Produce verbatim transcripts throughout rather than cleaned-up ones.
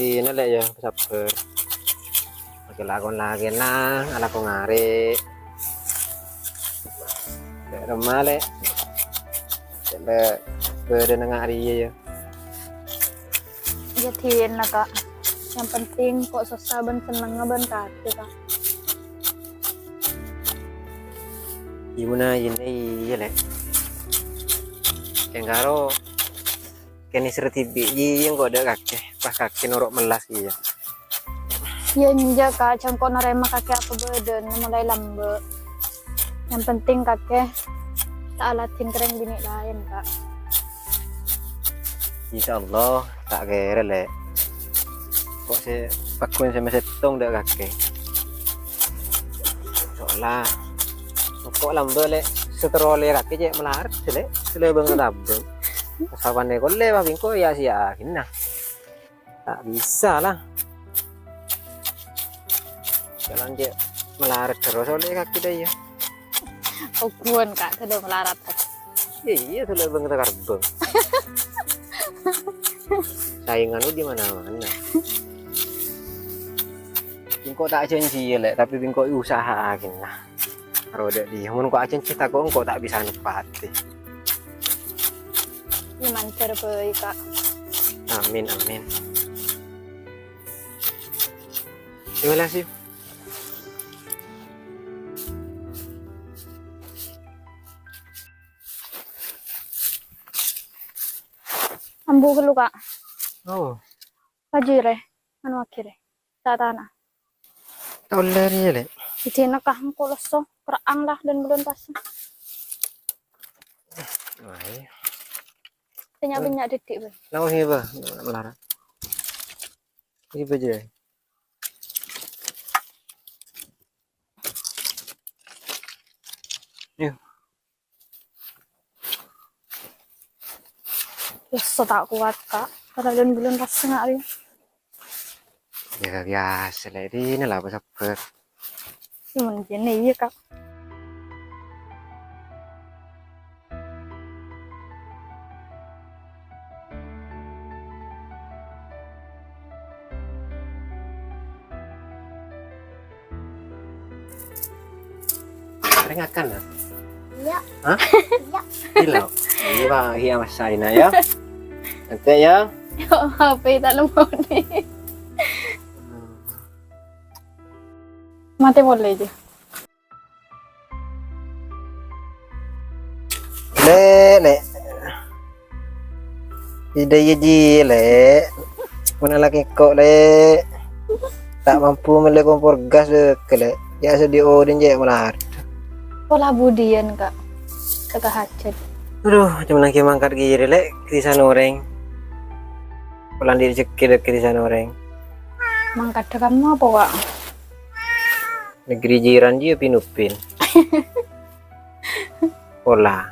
Dina, Lè', yâ, sabbhâr. Lakè lakon lakèna, alako ngarè'. Lè' remma, Lè'. Lè' bâdâna nga' rèya, yâ. Iyâ, dina, Ka'. Yang penting kok sossa bân sennengnga bân kakè, Ka'. Iyâ, mon iyâ, iyâ, Lè'. Kèng karo kènè sèrè dhibi', iyâ, engko' dâ' kakè. Pas kakè noro' mellas, iyâ. Iyâ, enjâ', Ka'. Jhâ' engko' narèma kakè apa bâdâna molaè lambâ'. Yang penting kakè ta' aladhin ka rèng binè' laèn, Ka'. Insyaallah, ta' kèra, Lè'. Kok sè pagghun sè mè' sèttong dâ' kakè. Soalla, kok lambâ', Lè', sè terro ollè kakè cè' malarat, Lè'. Sè lebâng tabâng. Sapanè kollè, wah, bingko ya sia akhirna. Ta' bisa, la. Jalan cè' malarat terros ollè kakè dâ' iyâ. Oguwân, Ka', dhâddhi malarat. Iyâ, sè lebâng ta' karbâng. Saingan di mana-mana. Bingko ta' janji yâ, Lè', tapè bingko usaha'aghin, nah. Karo dâ' diyâ, mon engko' ajanji tako' engko' ta' bisa neppa'è. Iyâ, mandhâr bhâi, Ka'. Amin, amin. Terima kasih. Ambu ghâllu, Ka'. Oh. Pajhârâ, anu akhirnya. Tatana. Toller ya, Lè'. Dina kah engko' lesso, kera'ang lah dan belum pas. Wah, iya. Tanya banyak didik, Bang. Lawas ya, Bang. Melara. Ini baju ya. Yuk. Lesso ta' kowat, Ka'. Padahal bulan pas sengak, Rin. Ya, biasa, Lè'. Dina la, sabbhâr. Cuman gini, iya, Ka'. Ringakan, ya? Iya. Hah? Iya. Gila. Iya, Pak. Iya, Mas Aina, ya. Nanti, ya. Yo, H P tak nemu nih. Mati boleh aja. Lè', Lè'. Ida iya ji, Lè'. Mana lagi kok, Lè'? Tak mampu mele kompor gas dek, Lè'. Ya sedih odin je melar. Pola budian, Kak. Kagak hajat. Aduh, cuma lagi mangkat giri, Lè'. Di sana oreng. Pola di rezeki dek di sana oreng. Mangkat dek kamu apa, Kak? Negeri jiran ji Upin-Upin. Pola.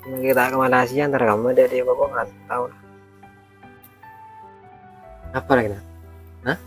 Lagi tak ke Malaysia, ntar kamu ada di kok nggak tahu. Apa lagi, nak? Hah?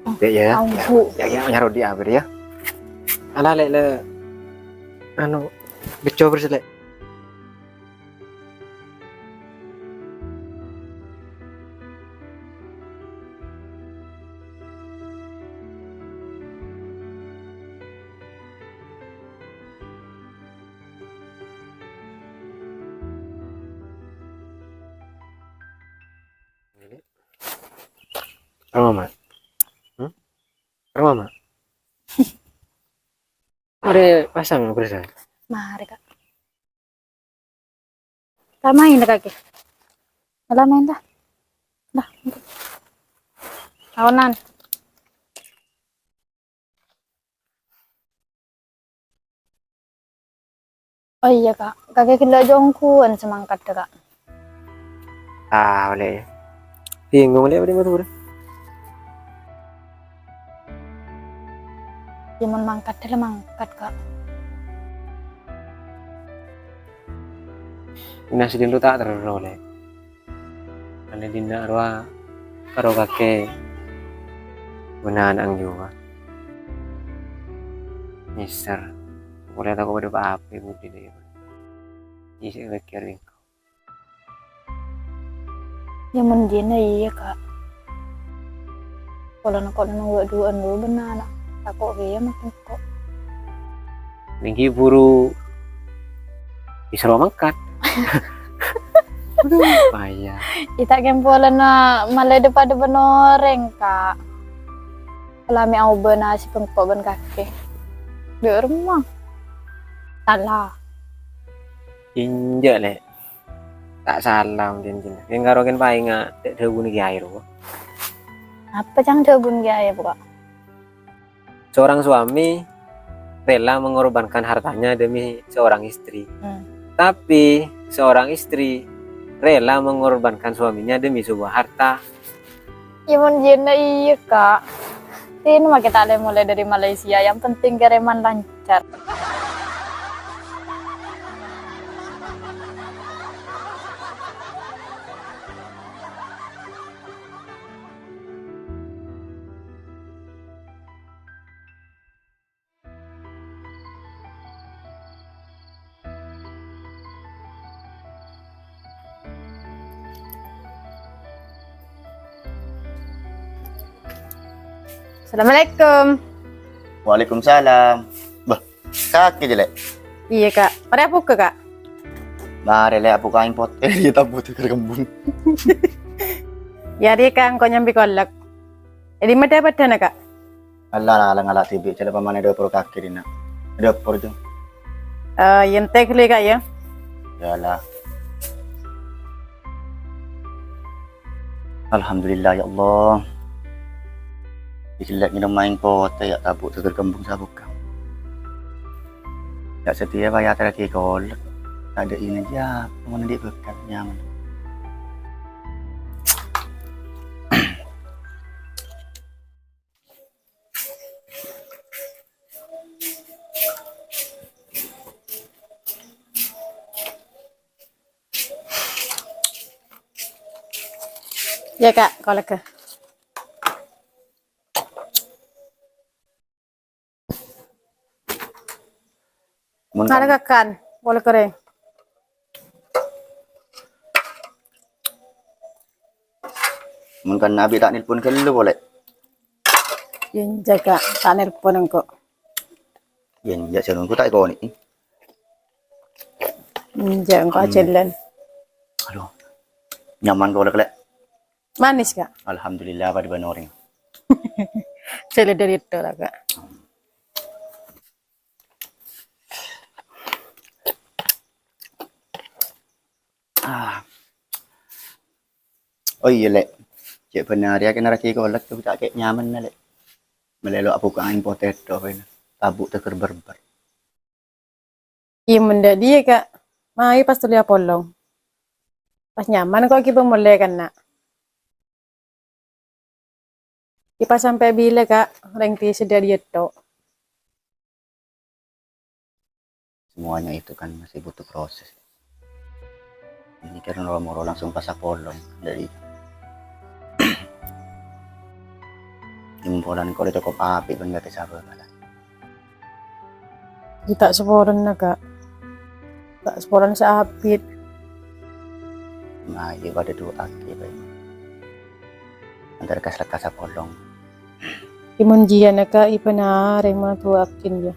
Oh, ya, ya. Tahu, Bu. Ya, ya, nyaro di abir ya. Ala, Lè', Lè'. Anu, beco bersih, Lè'. Roma, Mak. Hmm? Roma, Mak. Ada pasang bersih. Mari, Kak. Lamain dah, Kak. Lamain dah. Dah. Kawanan. Oh iya, Kak. Kakek gila jongkuan semangkat deh, Kak. Ah, boleh ya. Bingung deh, apa dia mau. Cuman mangkat deh, mangkat, Kak. Nah, sedin lu tak terus, Lè'. Ane dinna' rowa karo kakè bânna ana' angjhuwâ. Mister, polè tako' bâdâ pa-apa budi dâ' iyâ. Isi lagi ring. Ya, mon jina iya, Kak. Polana kok nanggung du'an dulu benar. Tako' kèya makin kok. Nèng ghi' buru èsoro mangkat. Aduh, paya. Ita' kempolana malè depa-depan orèng, Kak. Lami aobâ nasib engko' bân kakè. Dâ' remma. Salah. Enjâ', Lè'. Ta' sala, mungkin, Cin. Kèng karo kèng paènga, cè' dhâbuna Kèyaè, ro. Apa cang dhâbuna Kèyaè, apa, Kak? Seorang suami rela mengorbankan hartanya demi seorang istri. Hmm. Tapi, seorang istri rela mengorbankan suaminya demi sebuah harta. Yâ, mon jiyâna iyâ, Kak. Tèna makè ta' lè-molè dâri Malaysia, yang penting kiriman lancar. Assalamualaikum. Waalaikumsalam. Bâh, kakè jâ, Lè'? Iyâ, Kak. Marè abukka', Kak? Marè, Lè', abukka' aèng potè, iyâ, tabu' tèghâr kembung. Yâ, rèya, Kak, engko' nyambi kolek. È dimma dâ-paddhâna, Kak? Ala, ala, ngala' dhibi', jâ' la pamana dâpor kakè dinna'. Dâpor, Jung. Eh, yâ, entè' ghâllu, Kak, yâ. Yâ, la. Alhamdulillah, ya Allah. Ghellâ' ngènom aèng potè, yâ, tabu' tèghâr kembung sabukka'. Yâ, satèya bâjâ atèrraghi kolek. Tadâ' ina, yâ, mon andi' bhâkal, nyaman. Yâ, Kak, kolek. Mon kan, kakan, kolek rèya. Mon kan abi' ta' nelpon ghâllu polè. Yâ, enjâ', Kak, ta' nelpon engko'. Yâ, enjâ', sareng engko' ta' èkonè'è. Enjâ', engko' ajhâlân. Aduh. Nyaman kolek, Lè'. Manis, Kak? Alhamdulillah, padâ bân orèng. Jhâlân dâri èdhâ la, Kak. Ah. Oh iyâ, Lè'. Cè' bân arèya kèng naraghi kolek, ta' kè' nyaman, Lè'. Mellè lo' abukka' aèng potè tho, tabu' tèghâr bârbâr. Iyâ, mon dâ' dhiyâ, Kak. Mayu pas tolè apolong. Pas nyaman ko' ghi' bâ' molè kanna'. Ghi' pas sampè' bilâ, Kak, rèng tè sè dâ' dhiyâ tho? Semuanya itu kan masih butuh proses. Ini kan moro-moro langsung pas apolong. Jadi, kempolana kok cokop apik, bân kakè sabâ malah. Ghi' ta' saporana, Kak. Ta' saporana sè abit. Nah, iyâ padâ du'aaghi bhâi. Entar kas-lekkas apolong. È mon jiyâna, Kak, ibâna arè mon du'aaghin, yâ.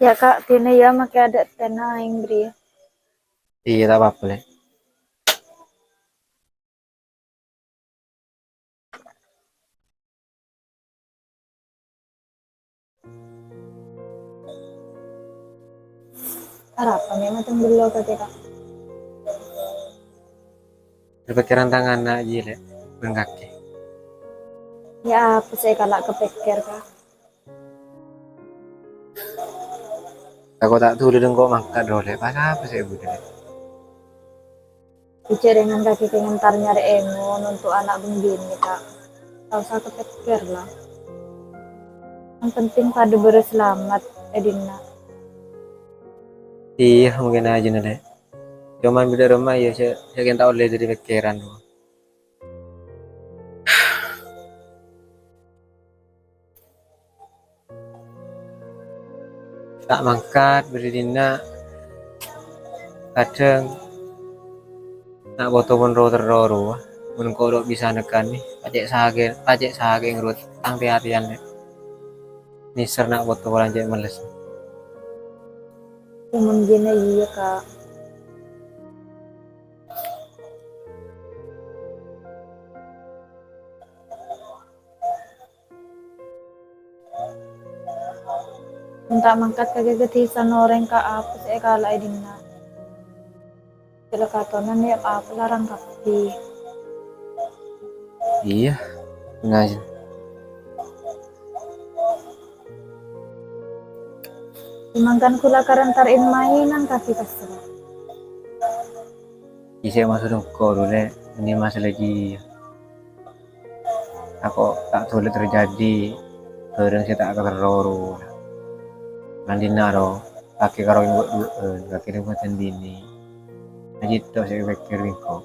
Yâ, Kak, dinah yâ, makè adâ' tèna aèng bâriyâ. Iyâ, ta' apa-apa, Lè'. Arapa mè' mateng bello kakè, Kak? Kapèkkèran tang ana' jiyâ, Lè', bân kakè. Yâ, apa sè èkala' kapèkkèr, Kak? Tako' ta' dhuli dâ' engko' mangkat, ro, Lè'. Pas apa sè èbudhi, Lè'? Jhâ' rèngan kakè kèng entar nyarè èngon untuk ana' bân binè, Kak. Ta' osa kapèkkèr, la. Yang penting padâ bârâs salamet è dinna'. Iyâ, mungkin ajâna, Lè'. Coma bâdâ remma, iyâ, sè, sè kèng ta' ollè dâri pèkkèran, ro. Ta' mangkat bâdâ dinna', kadhâng na' poto mon ro-terro rowa, mon engko' ro' bisa nèkanè, pacè' sakè', pacè' sakè'ng ro, tang tè-atèyan, Lè'. Nèser na' poto polana cè' melles. Mon jiyâ iyâ, Ka'. Mon ta' mangkat kakè ka dhisa norèng ka apa sè èkala è dinna'. Cè' la katonan yâ apa larang kabbhi. Iyâ, ngajhâr. Mangkana kaulâ karantar in-maènan kabbhi ka sèra. Iyâ sè maksod engko' ro, Lè', bânnè masalah jiyâ. Tako' ta' dhuli terjadi bârâng sè ta' katerro rowa. Lan dinna' ro, kakè karo engko' du'ân, kakè rèng bhâdhân binè'. Ajjhâ' to sè èpèkkèr engko'.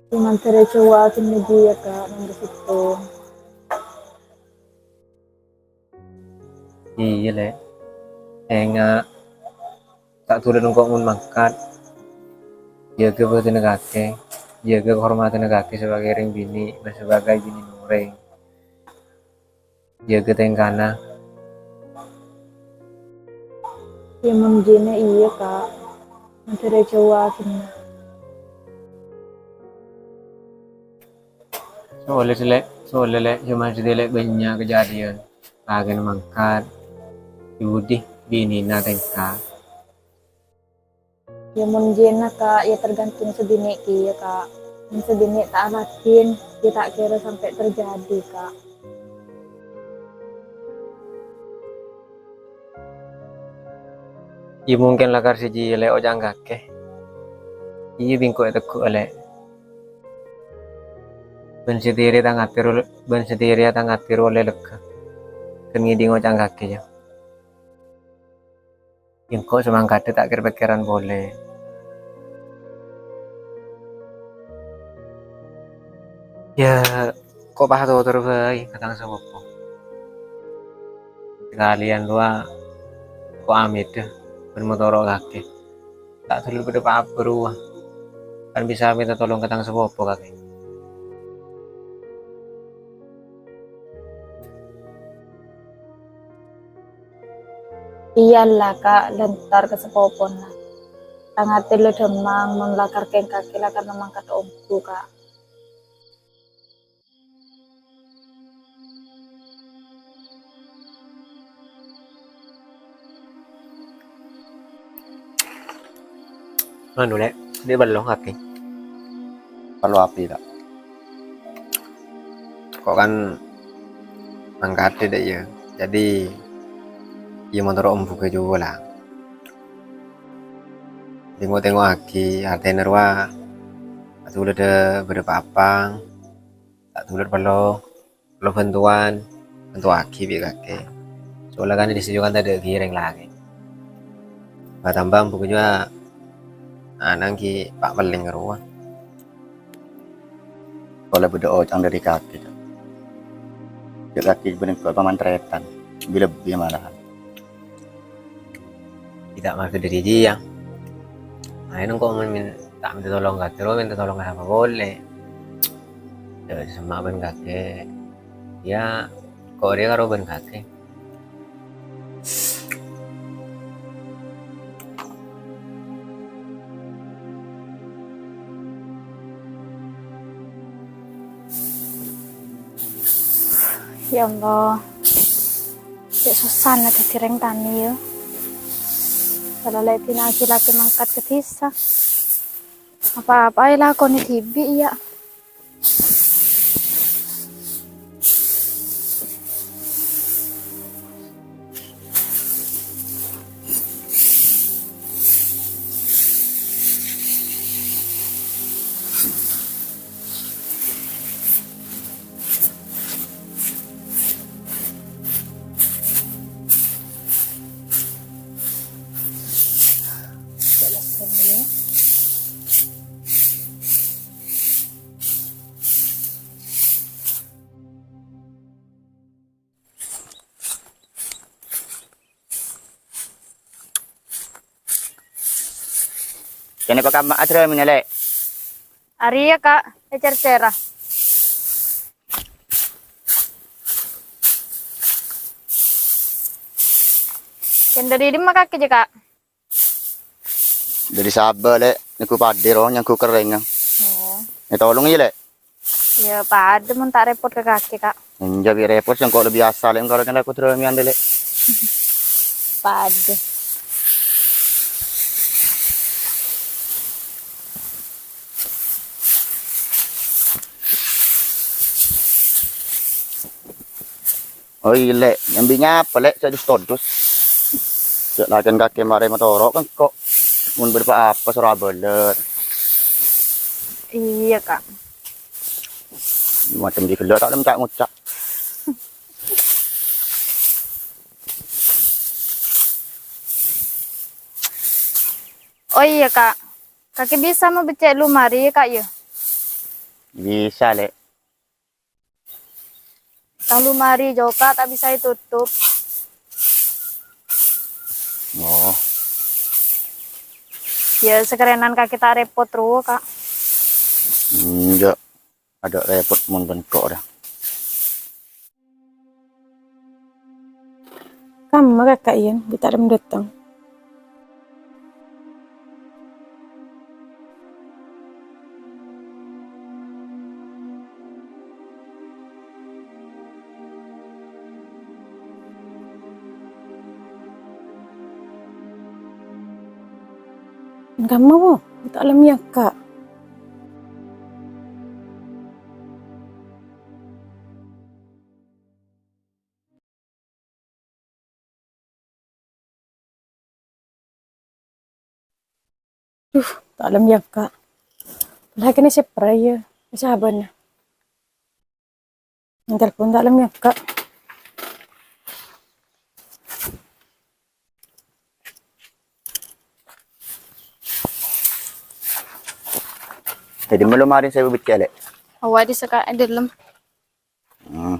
Coma terro cowa sè jiyâ, Ka', nangghâ sèttong. Iyâ, Lè'. Enga', ta' dhuli engko' mon mangkat. Jâgâ bhâdhânna kakè, jâgâ kahormadhânna kakè sebagai rèng binè', sebagai binè' orèng. Jâgâ tèngkana. Yâ, mon jiyâ iyâ, Ka'. Mon terro cowa sè jiyâ. Solè, Lè', solè, Lè', coma sè dâlè bânnya' kajhâdhiyân. Kakèna mangkat, è budi binèna tèngka. Yâ, mon jiyâ, Ka', yâ tergantung sè binè' kèya, Ka'. Mon sè binè' ta' aladhin, yâ ta' kèra sampè' terjadi, Ka'. Yâ mungkin lakar sè jiyâ, Lè', oca'na kakè. Iyâ bi' engko' ètegghuwâ, Lè'. Bân satèya tang atè ro-, bân satèya tang atè ro ollè lega. Kèng ngèdhing oca'na kakè, yâ. Engko' sè mangkadhâ ta' kèr-pèkkèran polè. Yâ, ko' pas atotoro bhâi ka tang sapopo. Sakalèyan rowa ko' amèdhâ bân matoro' kakè. Ta' dhuli bâdâ pa-apa rowa. Kan bisa mènta tolong ka tang sapopo kakè. Iyâ la, Ka', la èntar ka sapopona. Tang atè la dhâmmang mon lakar kèng kakè lakar mangkat ongghu, Ka'. Anu, Lè', dhi' bâllo kakè. Parlo apa, Ka'? Ko' kan mangkadhâ dâ' iyâ. Jadi, iyâ matoro' embughâ jhuwâ la. Tengo'-tengo'aghi, atèna rowa. Atulâ dâ' bâdâ papang. Ta' tulâ parlo, parlo bhântowan, bhântowaghi bi' kakè. Soalla kan è dhisa jhuwâ kan tadâ' ghi rèng lakè. Bâ tamba embughâ jhuwâ ana'na ghi pa' pellèng rowa. Polè bâdâ oca'na dâri kakè, Cak. Jhâ' kakè bânnè kok pamantrètan, bi-lebbi malahan. Ghi' ta' marghâ dâri jiyâ. Ayo nengko' men, men, ta' mènta tolong ka kakè, mènta tolong ka sapa polè. Yâ, semma' bân kakè. Yâ, ko' rèya karo bân kakè. Ya Allah, cè' sossana dhâddhi rèng tanè, yâ. Kalau lè' dina'aghi lakè mangkat ka dhisa, apa-apa èlakonè dhibi', yâ. Kènè' pakamma adramina, Lè'? Arèya, Ka', ècèr-cèra. Kèng dâri dimma kakè jâ, Ka'? Dâri Sabâ, Lè'. Nyangghu paḍâ, ro, nyangghu kerrèngnga. Oh. Ètolong, iyâ, Lè'? Iyâ, paḍâ mon ta' rèpot ka kakè, Ka'. Enjâ' bi' rèpot, sèngko' lebbi asal, engko' kènè' la kodhu rèmèyan, Lè'. Paḍâ. Oh, iyâ, Lè'. Nyambi nyapa, Lè'? Sè dus-todus. Jhâ' lakèn kakè marè matoro' ka engko'. Mon bâḍâ pa-apa, soro abâlâ. Iyâ, Ka'. Macem di ghellâ' ta' lem ta' ngoca'. Oh iyâ, Ka'. Kakè bisa mabeccè' lomarè, Ka', yâ? Bisa, Lè'. Tang lomarè jâ, Ka', ta' bisa ètotop. Oh. Yâ, sakarènan kakè ta' rèpot ro, Ka'. Enjâ'. Aḍâ' rèpot mon bân engko' ra. Kamma kaka' Iyan, bi' ta' lem ḍâteng. Kamma, Bu, bi' ta' lem èyangka'. Duh, ta' lem èyangka'. Lakèna sè pèra, yâ, sabâna. Telpon ta' lem èyangka'. Dhâddhi malem arè sè beccè', Lè'. Awa' di saka' è ḍâlem. Hmm.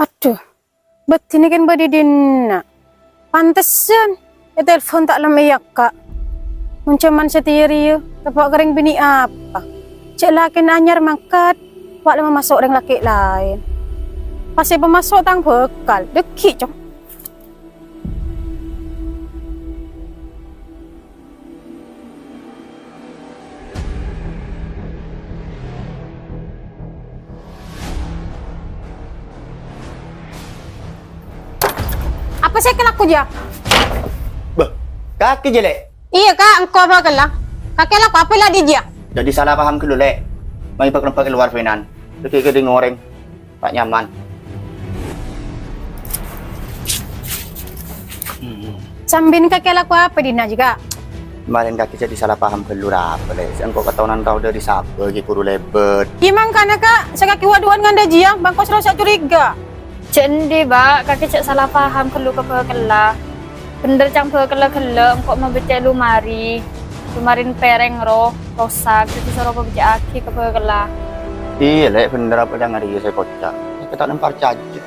Adhu, bâddhina kèng bâḍâ è ḍinna'. Pantesan ètelpon ta' lem èyangka'. Mon jhâman satèya rèya, teppa' ka rèng binè' apa? Jhâ' lakèna anyar mangkat, wa' la mamaso' rèng lakè' laèn. Pas èpamaso' tang bhâkal, ḍâggi', Cong. Apa sè èkalako jiyâ? Bâh, kakè jiyâ, Lè'? Iyâ, Ka', engko' bhâkalla. Kakè lako apa la di jiyâ? Dhâddhi sala paham ghâllu, Lè'. Mayu bâk-lembâk è lowar bâ'na. Kakè kèḍing orèng. Ta' nyaman. Sambina kakè lako apa è ḍinna' jiyâ, Ka'? Marèn kakè jhâ' sala paham ghâllu ra apa, Lè'. Sè engko' kataonan tao ḍâri sabâ ghi' buru lèbât. Iyâ mangkana, Ka', sè kakè wa-, duwâ'ân nganḍâ' jiyâ, bâ' engko' soro sè curiga. Jhâ' enḍi', Bâ', kakè jhâ' sala paham ghâllu ka bhâkalla. Bhender ca'na bhâkalla ghellâ' engko' mabeccè' lomarè. Lomarèna pèrèng ro, rosak, dhâddhi soro pabeccè'aghi ka bhâkalla. Iyâ, Lè', bhender apa ca'na rèya sè èkoca'. Kakè ta' lem parcajâ.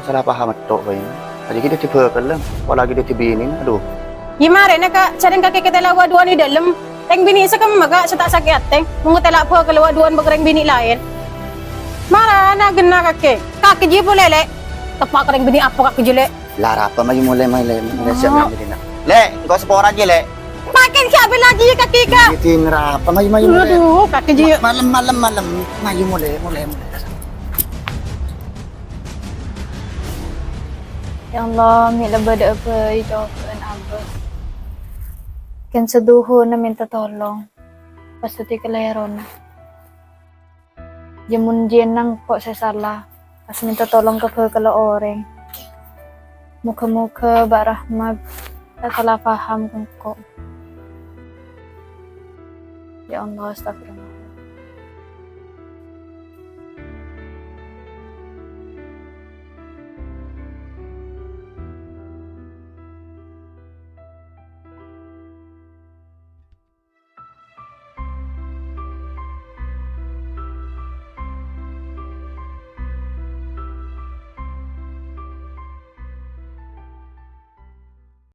Sala paham ètto' bhâi. Ajâ ghi' dhâddhi bhâkalla, apalagi dhâddhi binèna, adhu. Iyâ marèna, Ka', sarèng kakè kètèla wa-, duwâ'ân è ḍâlem. Rèng binè' sè kemma, Ka', sè ta' sakè' atè, mon kètèla bhâkalla wa-, duwâ'ân bâk rèng binè' laèn. Marana ghenna kakè. Kakè jiyâ polè, Lè'. Teppa' ka rèng binè' apa kakè jiyâ, Lè'? La rapa mayu molè, mayu, Lè'. Molè siap. Oh. Ngambi dina. Lè', engko' sapora jiyâ, Lè'. Makin siap lagi kakè, Ka'. Iyâ, dina rapa mayu, mayu, Lè'. Aduh, kakè jiyâ. Ma-, malem, malem, malem. Mayu molè, molè, molè. Ya Allah, mè' la bâḍâ'â bhâi cobâ'ân Abah. Kèng sadhuwâna mènta tolong, pas dhâddhi kalèrona. Jhâ' mon jiyâ engko' sè sala, pas mènta tolong ka bhâkalla orèng. Moghâ-moghâ Bâ' Rahmat ta' sala paham ka engko'. Ya Allah, astagfirullah.